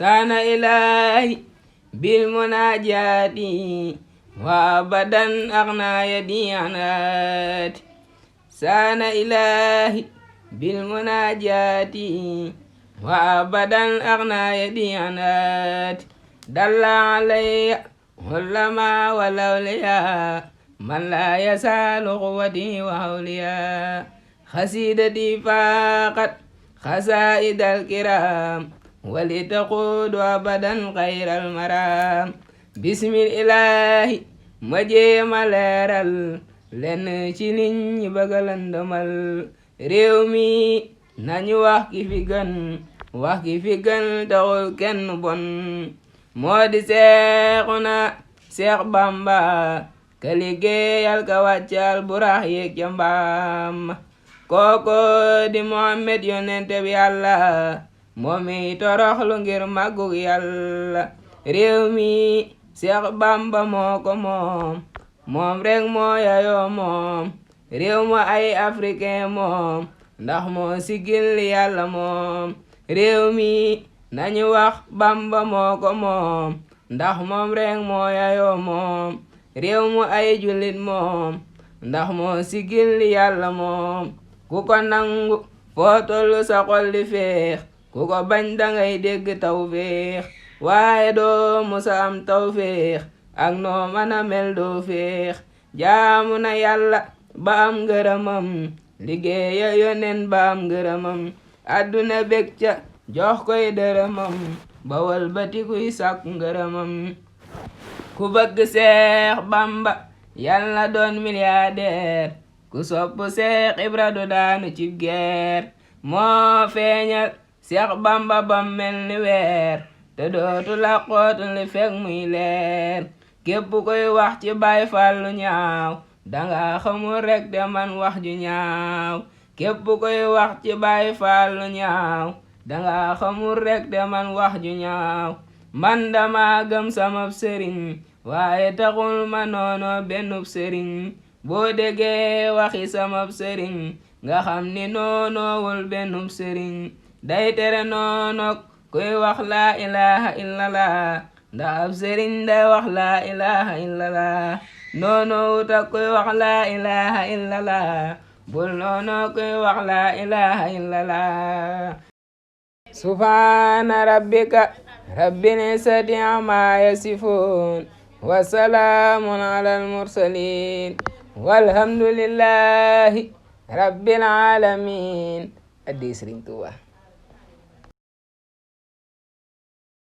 سان إلهي بالمناجات وأبدا أغنى يدي عنات سان إلهي بالمناجات وأبدا أغنى يدي عنات دل علي علما والأولياء من لا يسال قوتي وأولياء خسيدتي فاقت خسائد الكرام ولتقود أبدا خير المرام بسم الإله مجيم leeral lenn ci nit ñi bëgg lëndëmal réew mi nañu wax ki fi gën wax ki fi gën taxul kenn bon moo di Seexuna Seex Bamba ka liggéeyal ka wàccal burax yeeg ca mbaam kooko di Muhammad yonente bi Yàlla moom mi toroxlu ngir màggug Yàlla réew mi Seex Bamba moo ko moom rek moo yayoo moom réew mu ay africain moom ndax moo sigil Yàlla moom réew mi nañu wax Bamba moo ko moom ndax moom rek moo yayoo moom réew mu ay jullit moom ndax moo sigil Yàlla moom ku ko nangu foo tollu sa xol di feex ku ko bañ dangay dégg tawfeex waaye doo musa am tawfeex ak noo mën a mel doo feex jaamu na Yàlla ba am ngërëmam liggéeya yonen ba am ngërëmam àdduna bég ca jox koy dërëmam ba wal batikuy sàkku ngërëmam ku bëgg Seex Bamba Yàlla doon milliardaire ku sopp Seex Ibra du daanu cib geer moo feeñal Seex Bamba bam mel ni weer te dootu làqootu li fekk muy leer képp koy wax ci Baay Faal lu ñaaw danga xamul rek de man wax ju ñaaw képp koy wax ci Baay Faal lu ñaaw danga xamul rek de man wax ju ñaaw man dama gëm sama sëriñ waaye taxul ma noono bennub sëriñ boo déggee waxi sama sëriñ nga xam ni noonoowul bennub sëriñ day tere noonok kuy wax laa ilaha illallah ndax ab sëriñ day wax laa ilaha illallah noonoowut ak kuy wax laa ilaha illallah bul noono kuy wax laa ilaha illallah subhaana rabbika rabbil izzati ammaa yasifuun wa salaamun alal mursaliin walhamdulillahi rabbil aalamiin addi Sëriñ Tuubaa